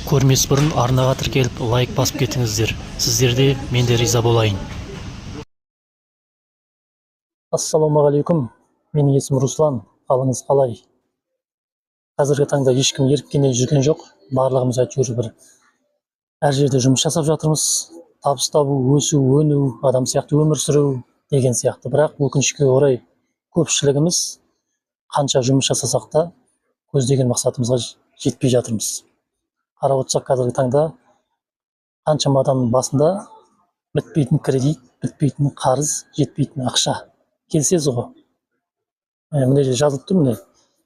Көрмес бұрын арнаға тіркеліп, лайк басып кетіңіздер. Сіздер де, мен де риза болайын. Ассалаумағалейкум. Менің есімім Руслан. Қалыңыз қалай? Қазіргі таңда ешкім еріккеннен жүрген жоқ. Барлығымыз әйтеуір бір әр жерде жұмыс жасап жатырмыз. Табыс табу, өсу, өну, адам сияқты өмір сүру деген сияқты. Бірақ өкінішке орай көпшілігіміз қанша жұмыс жасасақ та көздеген мақсатымызға жетпей жатырмыз. Қарап отырсақ, қазіргі таңда қаншама адамның басында бітпейтін кредит, бітпейтін қарыз, жетпейтін ақша. Келісесіз ғой? Мына жерде жазылып тұр, міне.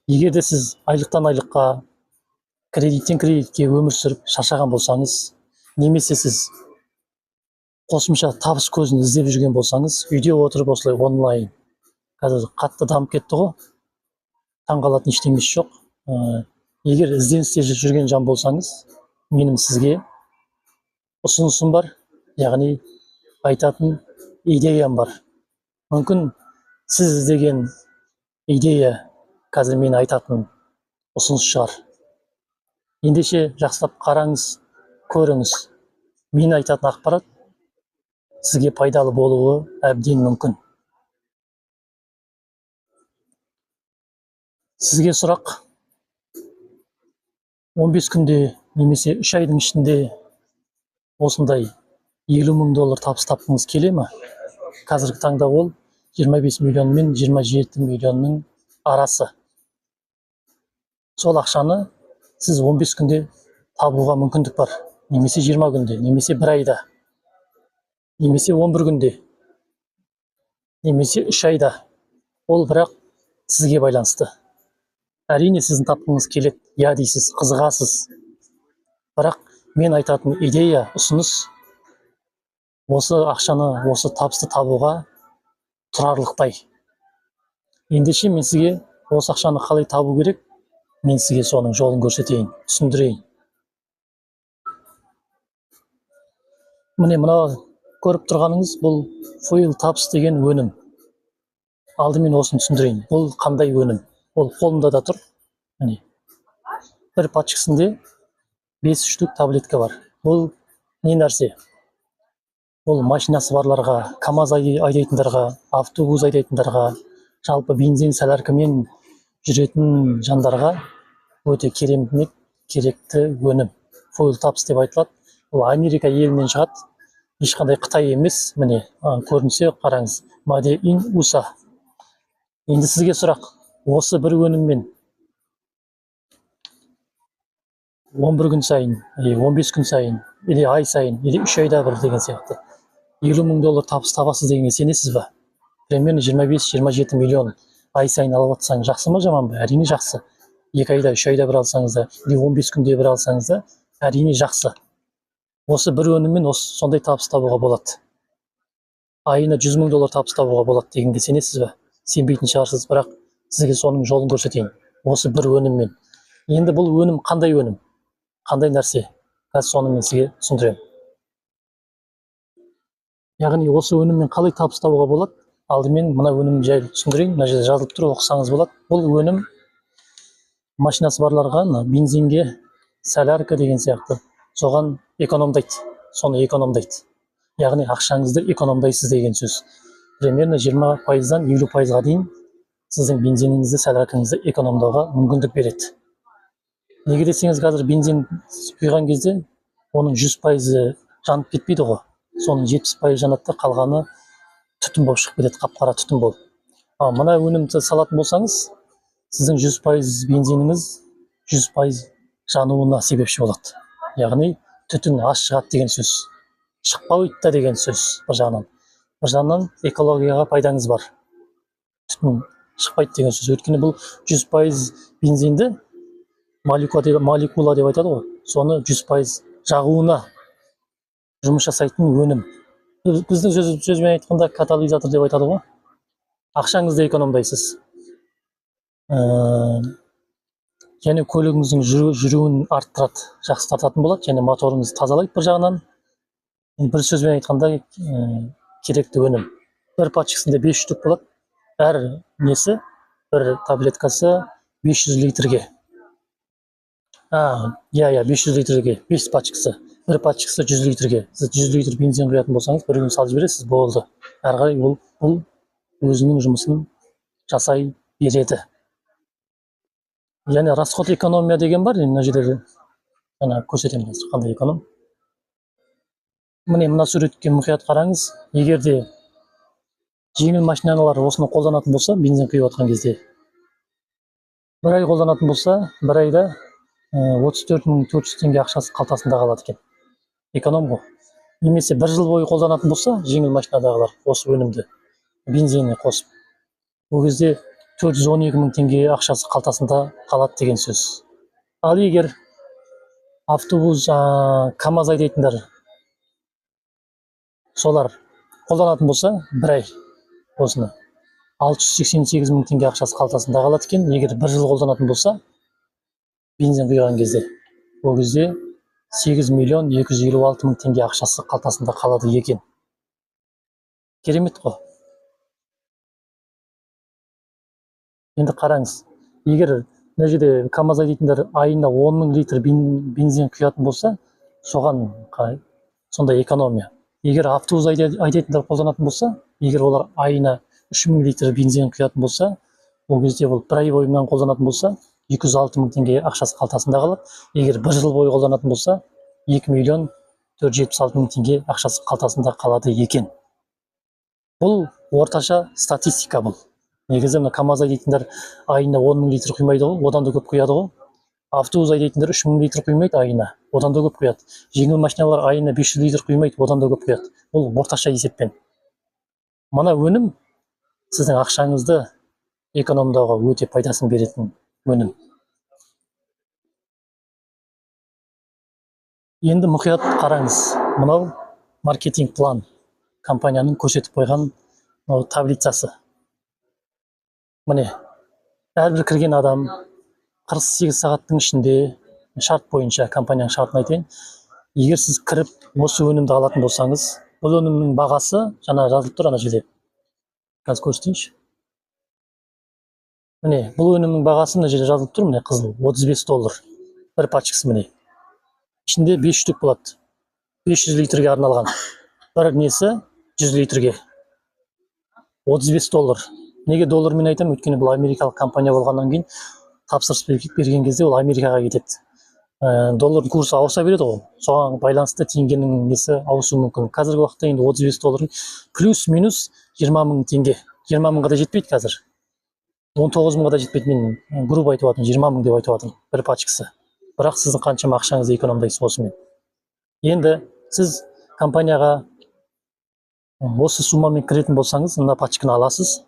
Егер де сіз айлықтан айлыққа, кредиттен кредитке өмір сүріп шаршаған болсаңыз, немесе сіз қосымша табыс көзін іздеп жүрген болсаңыз, үйде отырып осылай онлайн, қазір қатты дамып кетті ғой, таңғалатын ештеңесі жоқ. Егер ізденісте жүрген жан болсаңыз, менің сізге ұсынысым бар, яғни айтатын идеям бар. Мүмкін сіз іздеген идея қазір мен айтатын ұсыныс шығар. Ендеше жақсылап қараңыз, көріңіз. Мен айтатын ақпарат сізге пайдалы болуы әбден мүмкін. Сізге сұрақ: 15 күнде немесе 3 айдың ішінде осындай 50 мың доллар табыс тапқыңыз келе ме? Қазіргі таңда ол 25 миллион мен 27 миллионның арасы. Сол ақшаны сіз 15 күнде табуға мүмкіндік бар, немесе 20 күнде, немесе бір айда, немесе 11 күнде, немесе 3 айда. Ол бірақ сізге байланысты. Әрине, сіздің тапқыңыз келеді, иә дейсіз, қызығасыз. Бірақ мен айтатын идея, ұсыныс осы ақшаны, осы табысты табуға тұрарлықтай. Ендеше мен сізге осы ақшаны қалай табу керек, мен сізге соның жолын көрсетейін, түсіндірейін. Міне, мына көріп тұрғаныңыз бұл Fuel Tabs деген өнім. Алдымен осыны түсіндірейін. Бұл қандай өнім? Ол қолымда да тұр. Міне, бір пачкасында 5 штук таблетка бар. Бұл не нәрсе? Бұл машинасы барларға, КамАЗ айдайтындарға, автобус айдайтындарға, жалпы бензин соляркамен жүретін жандарға өте керемет керекті өнім. Fuel Tabs деп айтылады. Бұл Америка елінен шығады. Ешқандай Қытай емес. Міне, көрінсе қараңыз. Made in USA. Енді сізге сұрақ. Осы бір өніммен 11 күн сайын, или 15 күн сайын, или ай сайын, или 3 айда бір деген сияқты 50 мың доллар табыс табасыз дегенге сенесіз ба? Примерно 25-27 миллион ай сайын алып жатсаң жақсы ма, жаман ба? Әрине жақсы. 2 айда, 3 айда бір алсаңыз да, или 15 күнде бір алсаңыз да, әрине жақсы. Осы бір өніммен осы сондай табыс табуға болады. Айына 100 мың доллар табыс табуға болады дегенге сенесіз бе? Сенбейтін шығарсыз, бірақ сізге соның жолын көрсетейін. Осы бір өніммен. Енді бұл өнім қандай өнім? Қандай нәрсе? Қазір соны мен сізге түсіндіремін. Яғни осы өніммен қалай табыс табуға болады? Алдымен мына өнім жайлы түсіндірейін. Мына жерде жазылып тұр, оқысаңыз болады. Бұл өнім машинасы барларға, мына бензинге, солярка деген сияқты, соған экономдайды. Соны экономдайды. Яғни ақшаңызды экономдайсыз деген сөз. Примерно 20%-дан 50%-ға дейін сіздің бензиніңізді, соляркаңызды экономдауға мүмкіндік береді. Неге десеңіз, қазір бензин құйған кезде оның 100%-ы жанып кетпейді ғой. Соның 70%-ы жанады да, қалғаны түтін болып шығып кетеді, қап-қара түтін болып. Ал мына өнімді салатын болсаңыз, сіздің 100% бензиніңіз 100% жануына себепші болады. Яғни түтін аз шығады деген сөз. Шықпайды да деген сөз бір жағынан. Бір жағынан экологияға пайдаңыз бар. Түтін шықпайды деген сөз. Өйткені бұл 100% бензинді молекула деп айтады ғой, соны 100% жағуына жұмыс жасайтын өнім. Біздің сөзбен айтқанда катализатор деп айтады ғой. Ақшаңызды экономдайсыз. Және көлігіңіздің жүруін арттырады, жақсы тартатын болады, және моторыңызды тазалайды бір жағынан. Енді бір сөзбен айтқанда, керекті өнім. Бір пачкасында 5 штук болады. Әр несі, бір таблеткасы 500 литрге. Иә, 500 литрге 5 пачкасы, бір пачкасы 100 литрге. Сіз 100 литр бензин құятын болсаңыз, бір күн салып жібересіз, болды. Әрі қарай ол бұл өзінің жұмысын жасай береді. Және расход экономия деген бар. Енді мына жерде жаңа көрсетемін қазір қандай эконом. Міне, мына суретке мұқият қараңыз. Егер де жеңіл машиналар осыны қолданатын болса, бензин құйып жатқан кезде бір ай қолданатын болса, бір айда 34 400 теңге ақшасы қалтасында қалады екен. Эконом ғой. Немесе бір жыл бойы қолданатын болса жеңіл машинадағылар осы өнімді бензиніне қосып, ол кезде 412 000 теңге ақшасы қалтасында қалады деген сөз. Ал егер автобус, КамАЗ айдайтындар, солар қолданатын болса бір ай осыны, 688 000 теңге ақшасы қалтасында қалады екен. Егер бір жыл қолданатын болса бензин құйған кезде, ол кезде 8 миллион 256 мың теңге ақшасы қалтасында қалады екен. Керемет қой. Енді қараңыз, егер мына жерде КамАЗ айдайтындар айына 10 мың литр бензин құятын болса, соған қалай сондай экономия. Егер автобус айдайтындар қолданатын болса, егер олар айына 3 мың литр бензин құятын болса, ол кезде ол бір ай бойынан қолданатын болса, 206 мың теңге ақшасы қалтасында қалады. Егер бір жыл бойы қолданатын болса, 2 миллион 476 мың теңге ақшасы қалтасында қалады екен. Бұл орташа статистика. Бұл негізі мына КамАЗ айдайтындар айына 10 мың литр құймайды ғой, одан да көп құяды ғой. Автобус айдайтындар 3 мың литр құймайды айына, одан да көп құяды. Жеңіл машиналар айына 500 литр құймайды, одан да көп құяды. Бұл орташа есеппен. Мына өнім сіздің ақшаңызды экономдауға өте пайдасын беретін өнім. Енді мұқият қараңыз, мынау маркетинг план, компанияның көрсетіп қойған мынау таблицасы. Міне, әрбір кірген адам 48 сағаттың ішінде, шарт бойынша, компанияның шартын айтайын, егер сіз кіріп осы өнімді алатын болсаңыз, бұл өнімнің бағасы жаңа жазылып тұр ана жерде, қазір көрсетейінші. Міне, бұл өнімнің бағасы мына жерде жазылып тұр, міне, қызыл 35 доллар бір пачкасы. Міне, ішінде 5 штук болады, 500 литрге арналған, бір несі 100 литрге, 35 доллар. Неге доллармен айтамын? Өйткені бұл америкалық компания болғаннан кейін тапсырыс берген кезде ол Америкаға кетеді. Доллардың курсы ауыса береді ғой, соған байланысты теңгенің несі ауысуы мүмкін. Қазіргі уақытта енді 35 доллар плюс минус 20 мың теңге, 20 мыңға да жетпейді қазір, 19 мыңға да жетпейді. Мен грубо айтып жатырмын, 20 мың деп айтып жатырмын бір пачкасы. Бірақ сіздің қаншама ақшаңызды экономдайсыз осымен. Енді сіз компанияға осы суммамен кіретін болсаңыз, мына пачканы аласыз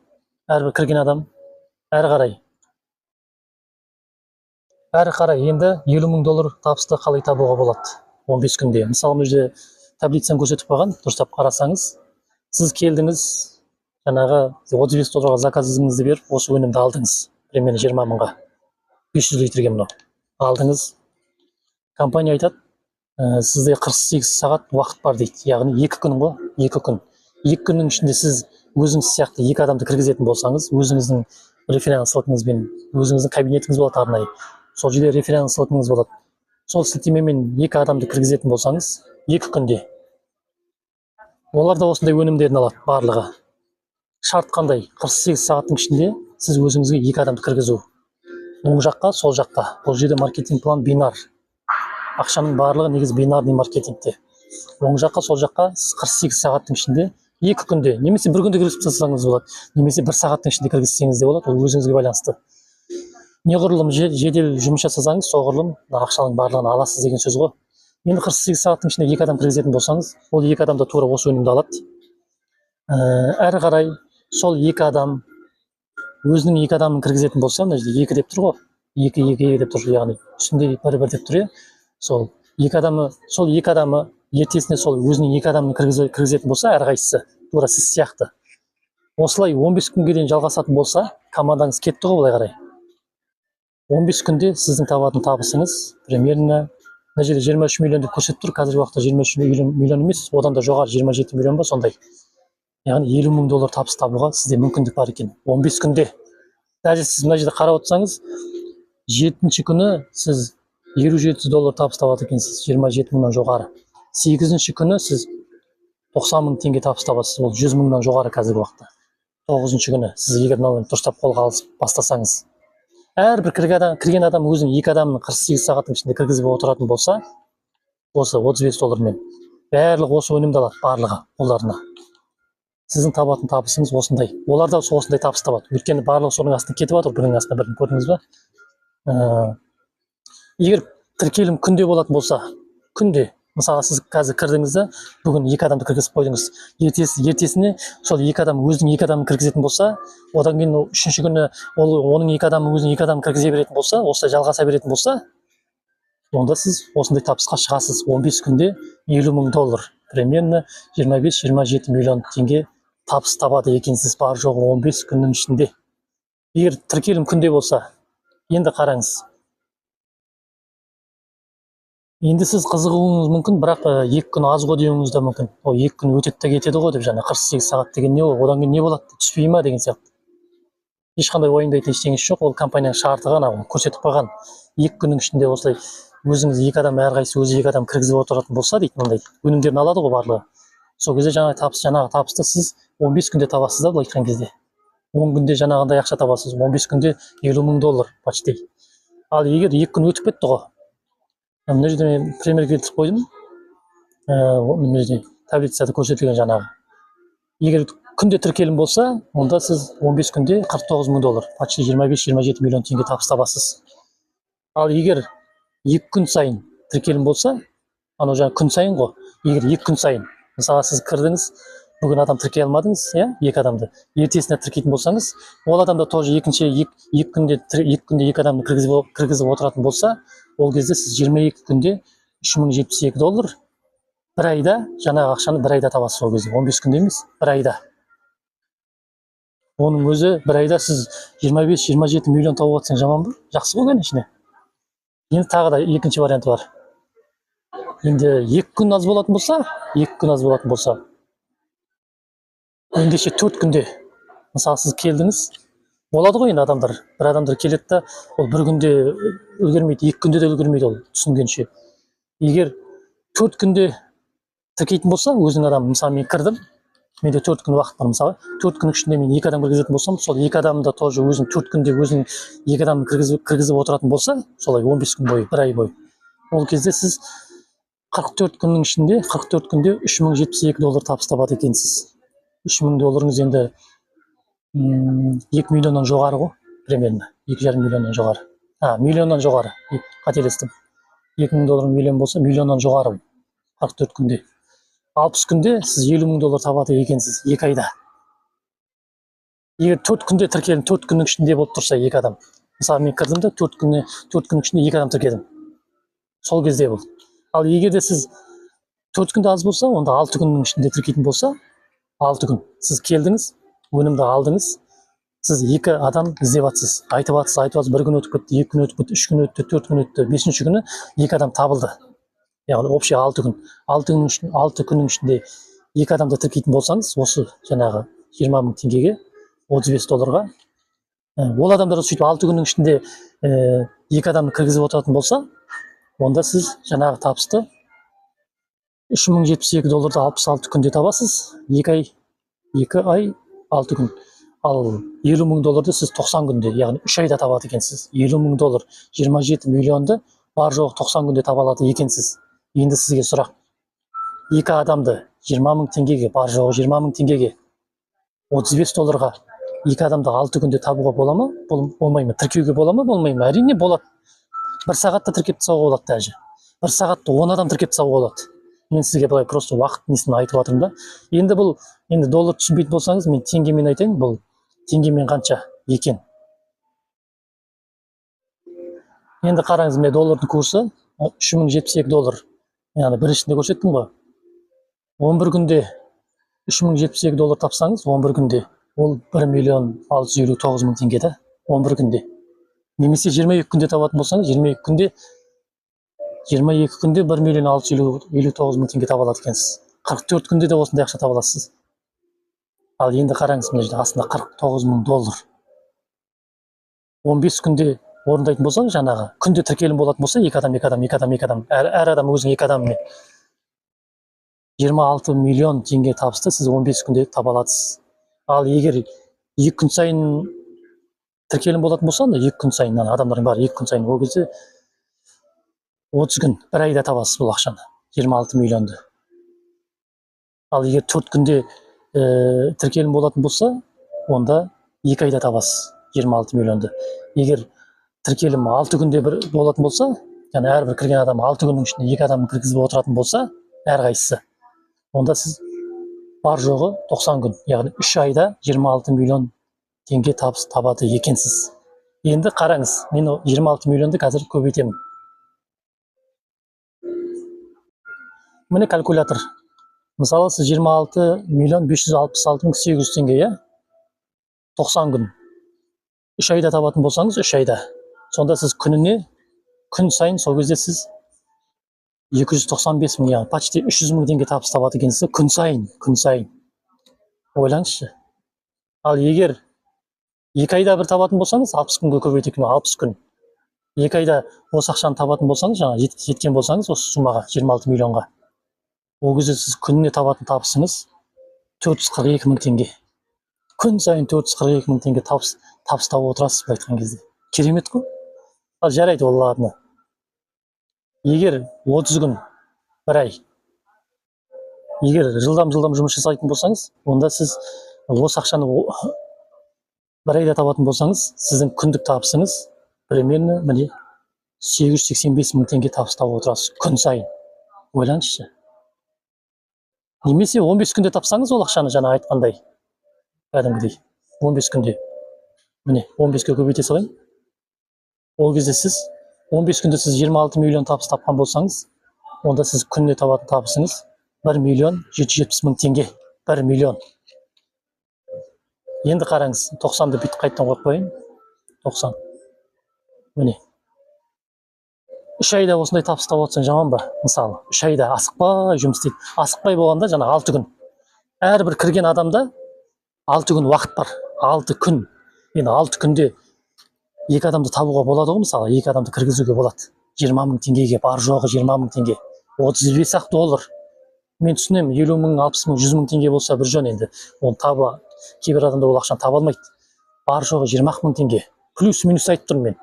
әрбір кірген адам. Әрі қарай енді 50 мың доллар табысты қалай табуға болады 15 күнде? Мысалы, мына жерде таблицаны көрсетіп қойған, дұрыстап қарасаңыз. Сіз келдіңіз, жаңағы 35 долларға заказыңызды беріп, осы өнімді алдыңыз, примерно 20 мыңға, 500 литрге мынау алдыңыз. Компания айтады, сізде 48 сағат уақыт бар дейді, яғни 2 күн ғой, 2 күн. 2 күннің ішінде сіз өзіңіз сияқты екі адамды кіргізетін болсаңыз, өзіңіздің референс ссылкаңызбен, өзіңіздің кабинетіңіз болады арнайы, сол жерде референс ссылкаңыз болады, сол сілтемемен екі адамды кіргізетін болсаңыз 2 күнде, олар да осындай өнімдерін алады барлығы. Шарт қандай? 48 сағаттың ішінде сіз өзіңізге екі адамды кіргізу, оң жаққа, сол жаққа. Бұл жерде маркетинг план бинар, ақшаның барлығы негізі бинарный маркетингте. Оң жаққа, сол жаққа сіз 48 сағаттың ішінде, 2 күнде немесе бір күнде кіргізіп тастасаңыз болады, немесе бір сағаттың ішінде кіргізсеңіз де болады, ол өзіңізге байланысты. Неғұрлым жедел жұмыс жасасаңыз, соғұрлым мына ақшаның барлығын аласыз деген сөз ғой. Енді 48 сағаттың ішінде екі адам кіргізетін болсаңыз, ол екі адам да тура осы өнімді алады. Әрі қарай сол екі адам өзінің екі адамын кіргізетін болса, мына жерде екі деп тұр ғой, екі, екі, екі деп тұр, яғни үстінде бір, бір деп тұр, иә. Сол екі адамы, сол екі адамы ертесіне сол өзінің екі адамын кіргізетін болса, әрқайсысы тура сіз сияқты, осылай 15 күнге дейін жалғасатын болса, командаңыз кетті ғой былай қарай. 15 күнде сіздің табатын табысыңыз примерно мына жерде 23 миллион деп көрсетіп тұр. Қазіргі уақытта 23 миллион емес, одан да жоғары, 27 миллион ба, сондай. Яғни 50 мың доллар табыс табуға сізде мүмкіндік бар екен 15 күнде. Даже сіз мына жерде қарап отырсаңыз, жетінші күні сіз 57 доллар табыс табады екенсіз, 27 мыңнан жоғары. 8-ші күні сіз 90 мың теңге табыс табасыз, ол 100 мыңнан жоғары қазіргі уақытта. 9-шы күні сіз егер мынау дұрыстап қолға алып бастасаңыз, әрбір кірген адам өзінің екі адамын 48 сағаттың ішінде кіргізіп отыратын болса, осы 35 доллармен барлығы осы өнімді алады, барлығы қолдарына. Сіздің табатын табысыңыз осындай. Олар да осындай табыс табады. Өйткені барлығы соның астына кетіп жатыр, бірінің астына бірін, көрдіңіз ба? Егер тіркелім күнде болатын болса, күнде, мысалы сіз қазір кірдіңіз де, бүгін екі адамды кіргізіп қойдыңыз. Ертесіне сол екі адам өзінің екі адамын кіргізетін болса, одан кейін ол үшінші күні ол оның екі адамы өзінің екі адамын кіргізе беретін болса, осылай жалғаса беретін болса, онда сіз осындай табысқа шығасыз. 15 күнде 50 мың доллар, примерно 25-27 миллион теңге табыс табады екенсіз, бар жоғы 15 күннің ішінде. Егер тіркелім күнде болса, енді қараңыз. Енді сіз қызығуыңыз мүмкін, бірақ 2 күн аз ғой деуіңіз де мүмкін. Ол 2 күн өтеді де кетеді ғой деп, жаңа 48 сағат деген не ол, одан кейін не болады, түспей ма деген сияқты. Ешқандай уайымдайтын ештеңесі жоқ, ол компанияның шарты ғана, ол көрсетіп қойған. 2 күннің ішінде осылай өзіңіз екі адам, әрқайсысы өзі екі адам кіргізіп отыратын болса дейді, мынандай өнімдерін алады ғой барлығы. Сол кезде жаңағы табысты сіз 15 күнде табасыз да, былай айтқан кезде. 10 күнде жаңағындай ақша табасыз, 15 күнде 50 мың доллар почти. Ал егер 2 күн өтіп кетті ғой, мына жерде мен пример келтіріп қойдым. Мына жерде таблицада көрсетілген жаңағы. Егер күнде тіркелім болса, онда сіз 15 күнде 49 мың доллар, почти 25-27 миллион теңге табыс табасыз. Ал егер 2 күн сайын тіркелім болса, анау жаңа күн сайын ғой, егер 2 күн сайын, мысалға сіз кірдіңіз, бүгін адам тіркей алмадыңыз, иә, екі адамды. Ертесіне тіркейтін болсаңыз, ол адам да тоже екінші екі күнде екі күнде екі адамды кіргізіп отыратын болса, ол кезде сіз 22 күнде 3072 доллар, бір айда жаңағы ақшаны бір айда табасыз ол кезде, 15 күнде емес, бір айда. Оның өзі бір айда сіз 25-27 миллион тауып жатсаң жаман ба? Жақсы ғой, конечно. Енді тағы да екінші варианты бар. Енді 2 күн аз болатын болса, 2 күн аз болатын болса, ендеше 4 күнде, мысалы сіз келдіңіз, болады ғой енді адамдар, бір адамдар келеді да, ол бір күнде үлгермейді, 2 күнде де үлгермейді ол түсінгенше. Егер 4 күнде тіркейтін болса, өзінің адамы, мысалы мен кірдім, менде 4 күн уақыт бар, мысалы 4 күннің ішінде мен 2 адам кіргізетін болсам, сол 2 адамды да тоже өзінің 4 күнде өзінің 2 адамын кіргізіп отыратын болса, солай 15 күн бойы, бір ай бойы, ол кезде сіз 44 күннің ішінде, 44 күнде 3072 доллар табыс табады екенсіз. 3000 долларыңыз енді, 2 миллионнан жоғары ғой, примерно, екі жарым миллионнан жоғары. Миллионнан жоғары, қателестім. 2000 доллар миллион болса, миллионнан жоғары 44 күнде. 60 күнде сіз 50 мың доллар табады екенсіз, 2 айда. Егер 4 күнде тіркелім, 4 күннің ішінде болып тұрса 2 адам. Мысалы мен кірдім де 4 күннің ішінде 2 адам тіркедім. Сол кезде бұл. Ал егер де сіз 4 күнде аз болса, онда 6 күннің ішінде тіркейтін болса, 6 күн. Сіз келдіңіз, өнімді алдыңыз, сіз 2 адам іздеп жатсыз, айтып жатсыз, айтып жатсыз, 1 күн өтіп кетті, 2 күн өтіп кетті, 3 күн өтті, 4 күн өтті, 5-ші күні 2 адам табылды. Яғни общий 6 күн. 6 күннің ішінде, 6 күннің ішінде 2 адамды тіркейтін болсаңыз, осы жаңағы 20 мың теңгеге, 35 долларға, ол адамдар сөйтіп 6 күннің ішінде, 2 адамды кіргізіп отыратын болса, онда сіз жаңағы табысты 3072 долларды 66 күнде табасыз, 2 ай, 2 ай, 6 күн. Ал 50 мың долларды сіз 90 күнде, яғни 3 айда табады екенсіз. 50 мың доллар, 27 миллионды бар жоғы 90 күнде таба алады екенсіз. Енді сізге сұрақ. 2 адамды 20 мың теңгеге, бар жоғы 20 мың теңгеге, 35 долларға 2 адамды 6 күнде табуға бола ма? Болмай ма? Тіркеуге бола ма? Болмай ма? Әрине болады. 1 сағатта тіркеп тастауға болады даже. 1 сағатта 10 адам тіркеп тастауға болады. Мен сізге былай просто уақыт несін айтып жатырмын да. Енді бұл, енді доллар түсінбейтін болсаңыз, мен теңгемен айтайын, бұл теңгемен қанша екен. Енді қараңыз, міне доллардың курсы 3072 доллар. Яғни біріншінде көрсеттім ғой. 11 күнде 3072 доллар тапсаңыз, 11 күнде ол 1 миллион алты жүз елу тоғыз мың теңге да, 11 күнде. Немесе 22 күнде табатын болсаңыз, 22 күнде 1 миллион алты жүз елу тоғыз мың теңге таба алады екенсіз. 44 күнде де осындай ақша таба аласыз. Ал енді қараңыз, мына жерде астында 49 мың доллар. 15 күнде орындайтын болсаңыз, жаңағы күнде тіркелім болатын болса, екі адам, екі адам, екі адам, екі адам, әр адам өзінің екі адамымен 26 миллион теңге табысты сіз 15 күнде таба аласыз. Ал егер 2 күн сайын тіркелім болатын болса, онда 2 күн сайын ана адамдардың бәрі 2 күн сайын, ол кезде 30 күн, бір айда табасыз бұл ақшаны, 26 миллионды. Ал егер 4 күнде тіркелім болатын болса, онда 2 айда табасыз 26 миллионды. Егер тіркелім 6 күнде бір болатын болса, яғни әрбір кірген адам 6 күннің ішінде 2 адам кіргізіп отыратын болса, әрқайсысы, онда сіз бар жоғы 90 күн, яғни 3 айда 26 миллион теңге табыс табады екенсіз. Енді қараңыз, мен 26 миллионды қазір көбейтемін. Міне калькулятор. Мысалы, сіз 26 миллион 566 мың 800 теңге, иә? 90 күн. 3 айда табатын болсаңыз, 3 айда. Сонда сіз күніне, күн сайын сол кезде сіз 295 мың, яғни почти 300 мың теңге табыс табады екенсіз күн сайын, күн сайын. Ойлаңызшы. Ал егер 2 айда бір табатын болсаңыз, 60 күнге көбейтек, 60 күн. 2 айда осы ақшаны табатын болсаңыз, жаңа жеткен болсаңыз осы суммаға, 26 миллионға. Ол кезде сіз күніне табатын табысыңыз 442 мың теңге. Күн сайын 442 мың теңге табыс тауып отырасыз, былай айтқан кезде. Керемет қой. Ал жарайды, ол ладно. Егер 30 күн, бір ай, егер жылдам-жылдам жұмыс жасайтын болсаңыз, онда сіз осы ақшаны бір айда табатын болсаңыз, сіздің күндік табысыңыз примерно міне 885 мың теңге табыс тауып отырасыз күн сайын. Ойлаңызшы. Немесе 15 күнде тапсаңыз ол ақшаны, жаңа айтқандай, кәдімгідей 15 күнде, міне 15-ке көбейте салайын. Ол кезде сіз 15 күнде сіз 26 миллион табыс тапқан болсаңыз, онда сіз күніне табатын табысыңыз 1 миллион 770 мың теңге. 1 миллион. Енді қараңыз, 90-ды бүйтіп қайтадан қойып қояйын. 90. Міне. 3 айда осындай табыс тауып отырсаң жаман ба? Мысалы, 3 айда асықпай жұмыс істейді. Асықпай болғанда жаңа 6 күн. Әрбір кірген адамда 6 күн уақыт бар. 6 күн. Енді 6 күнде 2 адамды табуға болады ғой, мысалы, 2 адамды кіргізуге болады. 20 мың теңгеге, бар жоғы 20 мың теңге. 35 ақ доллар. Мен түсінемін, 50 мың, 60 мың, 100 мың теңге болса бір жөн енді. Оны таба, кейбір адамдар ол ақшаны таба алмайды. Бар жоғы 20 мың теңге. Плюс минус айтып тұрмын мен.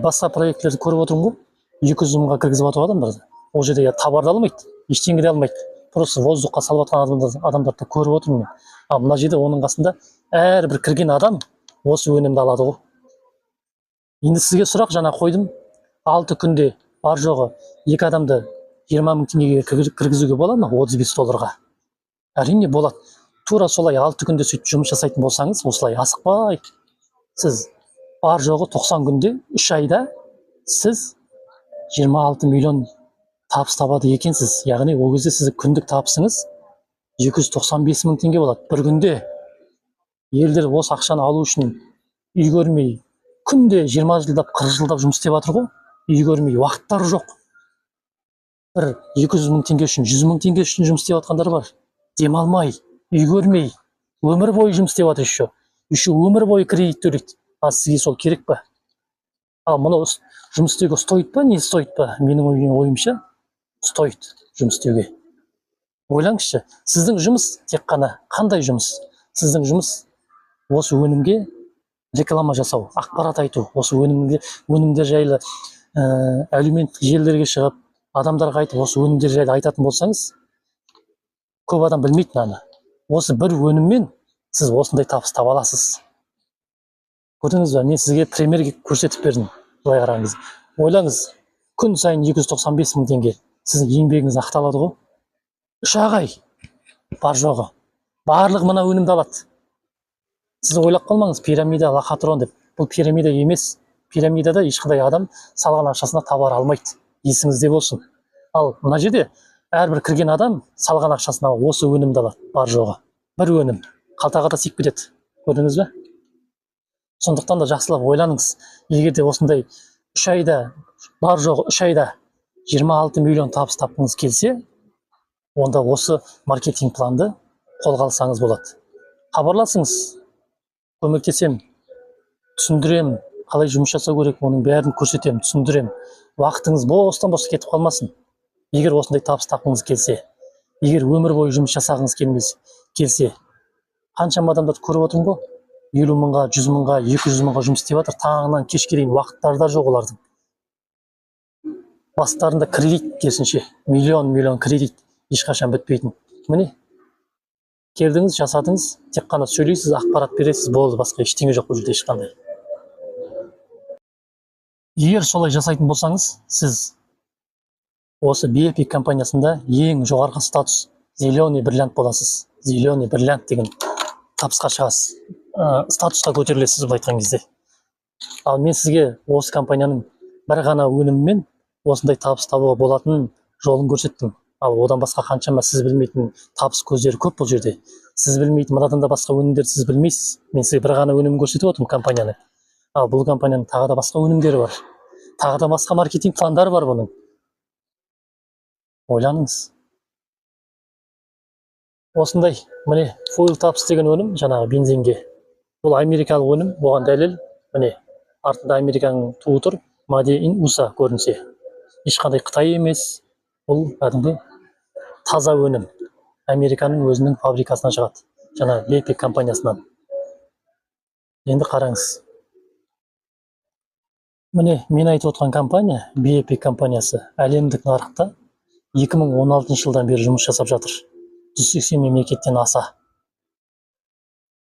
Басқа проектілерді көріп отырмын ғой, 200 мыңға кіргізіп жатыр адамдарды. Ол жерде я товарды алмайды, ештеңе де алмайды. Просто воздухқа салып жатқан адамдарды көріп отырмын мен. Ал мына жерде оның қасында әрбір кірген адам осы өнімді алады ғой. Енді сізге сұрақ жаңа қойдым. 6 күнде бар жоғы 2 адамды 20 мың теңгеге кіргізуге бола ма 35 долларға? Әрине болады. Тура солай 6 күнде сөйтіп жұмыс жасайтын болсаңыз, осылай асықпай, сіз бар жоғы 90 күнде, 3 айда сіз 26 миллион табыс табады екенсіз. Яғни ол кезде сіздің күндік табысыңыз 295 мың теңге болады бір күнде. Елдер осы ақшаны алу үшін үй көрмей, күнде 20 жылдап, 40 жылдап жұмыс істеп жатыр ғой. Үй көрмей, уақыттары жоқ. Бір 200 мың теңге үшін, 100 мың теңге үшін жұмыс істеп жатқандар бар. Демалмай, үй көрмей, өмір бойы жұмыс істеп жатыр еще. Еще өмір бойы кредит төлейді. Ал сізге сол керек па? Ал мынау жұмыс істеуге стоит па, не стоит па? Менің ойымша, стоит жұмыс істеуге. Ойлаңызшы, сіздің жұмыс тек қана қандай жұмыс? Сіздің жұмыс осы өнімге реклама жасау, ақпарат айту, осы өнімдер жайлы, әлеуметтік желілерге шығып, адамдарға айтып, осы өнімдер жайлы айтатын болсаңыз, көп адам білмейді мынаны. Осы бір өніммен сіз осындай табыс таба аласыз. Көрдіңіз бе? Мен сізге пример көрсетіп бердім. Былай қараңыз. Ойлаңыз, күн сайын 295 мың теңге сіздің еңбегіңіз ақталады ғой. 3 ай бар жоғы. Барлығы мына өнімді алады. Сіз ойлап қалмаңыз, пирамида, лохотрон деп. Бұл пирамида емес. Пирамидада ешқандай адам салған ақшасына товар алмайды. Есіңізде болсын. Ал мына жерде әрбір кірген адам салған ақшасына осы өнімді алады, бар жоғы. Бір өнім қалтаға да сиып кетеді. Көрдіңіз бе? Сондықтан да жақсылап ойланыңыз. Егер де осындай 3 айда, бар жоғы 3 айда 26 миллион табыс тапқыңыз келсе, онда осы маркетинг планды қолға алсаңыз болады. Хабарласыңыз, көмектесем, түсіндіремін. қалай жұмыс жасау керек, оның бәрін көрсетемін, түсіндіремін. Уақытыңыз бостан бос кетіп қалмасын. Егер осындай табыс тапқыңыз келсе, егер өмір бойы жұмыс жасағыңыз келсе, қаншама адамдарды көріп отырмын ғой, 50 мыңға, 100 мыңға, 200 мыңға жұмыс істеп жатыр, таңнан кешке дейін уақыттары да жоқ олардың. Бастарында кредит, керісінше, миллион-миллион кредит ешқашан бітпейтін. Міне, келдіңіз, жасадыңыз, тек қана сөйлейсіз, ақпарат бересіз, болды, басқа ештеңе жоқ бұл жерде ешқандай. Егер солай жасайтын болсаңыз, сіз осы BFP компаниясында ең жоғарғы статус зеленый бриллиант боласыз. Зеленый бриллиант деген табысқа шығасыз, статусқа көтерілесіз былай айтқан кезде. Ал мен сізге осы компанияның бір ғана өнімімен осындай табыс табуға болатын жолын көрсеттім. Ал одан басқа қаншама сіз білмейтін табыс көздері көп бұл жерде. Сіз білмейтін мынадан да басқа өнімдерді сіз білмейсіз. Мен сізге бір ғана өнімін көрсетіп отырмын компанияны. Ал бұл компанияның тағы да басқа өнімдері бар. Тағы да басқа маркетинг пландары бар бұның. Ойланыңыз. Осындай, міне, Fuel Taps деген өнім, жаңағы бензинге. Бұл америкалық өнім, оған дәлел, міне, артында Американың туы тұр, Made in USA көрінсе. Ешқандай Қытай емес, бұл кәдімгі таза өнім. Американың өзінің фабрикасынан шығады, жаңа BP компаниясынан. Енді қараңыз. Міне, мен айтып отқан компания, BP компаниясы әлемдік нарықта 2016 жылдан бері жұмыс жасап жатыр. 180 мемлекеттен аса.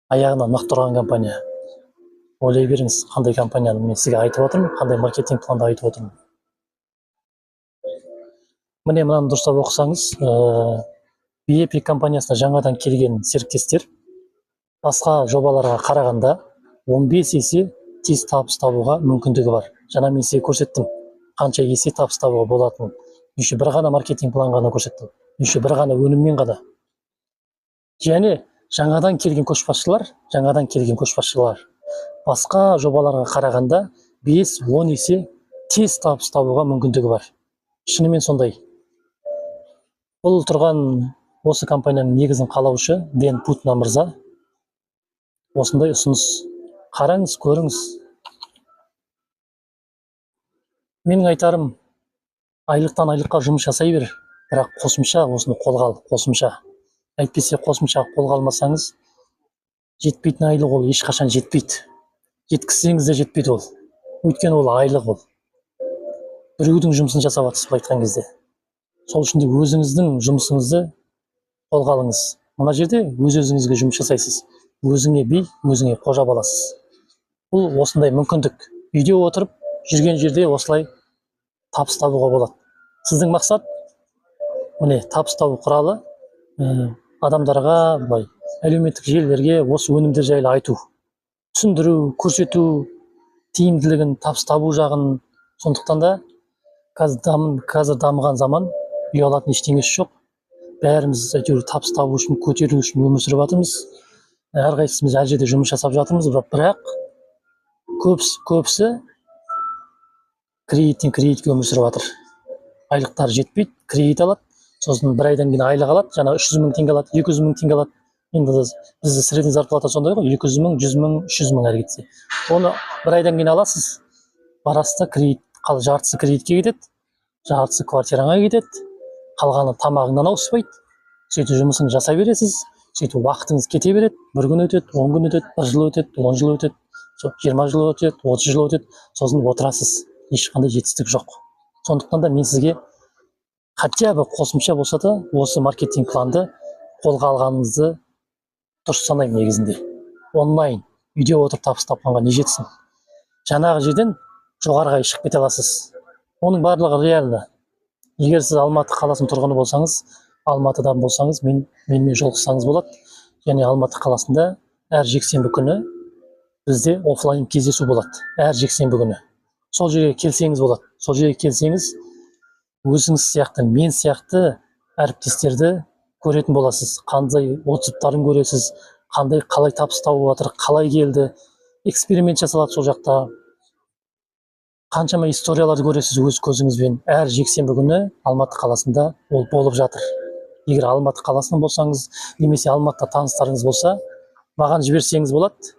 Аяғына нық тұрған компания. Ойлай беріңіз, қандай компанияны мен сізге айтып отырмын, қандай маркетинг планды айтып отырмын. Міне, мынаны дұрыстап оқысаңыз, BP компаниясына жаңадан келген серіктестер басқа жобаларға қарағанда 15 есе тез табыс табуға мүмкіндігі бар. Жаңа мен сізге көрсеттім, қанша есе табыс табуға болатынын. Еще бір ғана маркетинг план ғана көрсеттім. Еще бір ғана өніммен ғана. Және жаңадан келген көшбасшылар басқа жобаларға қарағанда 5-10 есе тез табыс табуға мүмкіндігі бар. Шынымен сондай. Бұл тұрған осы компанияның негізін қалаушы Дэн Путна мырза. Осындай ұсыныс. Қараңыз, көріңіз. Менің айтарым, айлықтан айлыққа жұмыс жасай бер, бірақ қосымша осыны қолға ал, қосымша. Әйтпесе қосымша қолға алмасаңыз, жетпейтін айлық ол ешқашан жетпейді. Жеткізсеңіз де жетпейді ол. Өйткені ол айлық ол. Біреудің жұмысын жасап жатырсыз былай айтқан кезде. Сол үшін де өзіңіздің жұмысыңызды қолға алыңыз. Мына жерде өз-өзіңізге жұмыс жасайсыз. Өзіңе би, өзіңе қожа боласыз. Бұл осындай мүмкіндік. Үйде отырып, жүрген жерде осылай табыс табуға болады. Сіздің мақсат, міне, табыс табу құралы, адамдарға, былай, әлеуметтік желілерге осы өнімдер жайлы айту, түсіндіру, көрсету, тиімділігін, табыс табу жағын. Сондықтан да қазір дамыған заман, ұялатын ештеңесі жоқ. Бәріміз әйтеуір табыс табу үшін, көтеру үшін өмір сүріп жатырмыз. Әрқайсымыз әр жерде жұмыс жасап жатырмыз, бірақ көбісі кредиттен кредитке өмір сүріп жатыр. Айлықтары жетпейді, кредит алады, сосын бір айдан кейін айлық алады, жаңа 300 мың теңге алады, 200 мың теңге алады. Енді бізде средний зарплата сондай ғой, 200 мың, 100 мың, 300 мың әрі кетсе. Оны бір айдан кейін аласыз, барасыз да кредит, жартысы кредитке кетеді, жартысы квартираңа кетеді, қалғаны тамағыңнан ауыспайды. Сөйтіп жұмысыңды жасай бересіз, сөйтіп уақытыңыз кете береді, бір күн өтеді, 10 күн өтеді, бір жыл өтеді, 10 жыл өтеді, 20 жыл өтеді, 30 жыл өтеді, сосын отырасыз, ешқандай жетістік жоқ. Сондықтан да мен сізге хотя бы қосымша болса да осы маркетинг планды қолға алғаныңызды дұрыс санаймын негізінде. Онлайн үйде отырып табыс тапқанға не жетсін? Жаңағы жерден жоғарыға шығып кете аласыз. Оның барлығы реально. Егер сіз Алматы қаласының тұрғыны болсаңыз, Алматыдан болсаңыз, менімен жолықсаңыз болады. Және Алматы қаласында әр жексенбі күні бізде офлайн кездесу болады. Әр жексенбі күні. Сол жерге келсеңіз болады. Сол жерге келсеңіз, өзіңіз сияқты, мен сияқты әріптестерді көретін боласыз. Қандай отзывтарын көресіз, қалай табыс тауып жатыр, қалай келді, эксперимент жасалады сол жақта. Қаншама историяларды көресіз өз көзіңізбен. Әр жексенбі күні Алматы қаласында ол болып жатыр. Егер Алматы қаласынан болсаңыз, немесе Алматыда таныстарыңыз болса, маған жіберсеңіз болады.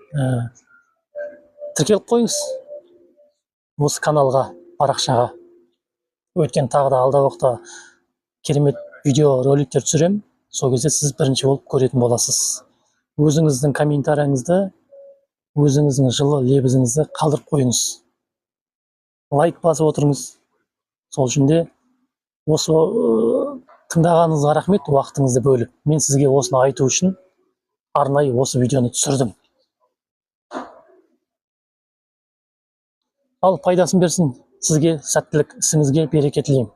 Тіркеліп қойыңыз. Осы каналға, парақшаға. Өйткені тағы да алдағы уақытта керемет видео роликтер түсіремін. Сол кезде сіз бірінші болып көретін боласыз. Өзіңіздің комментарияңызды, өзіңіздің жылы лебізіңізді қалдырып қойыңыз. Лайк басып отырыңыз. Сол үшін де осы тыңдағаныңызға рахмет, уақытыңызды бөліп. Мен сізге осыны айту үшін арнайы осы видеоны түсірдім. Ал пайдасын берсін, сізге сәттілік, ісіңізге береке тілеймін.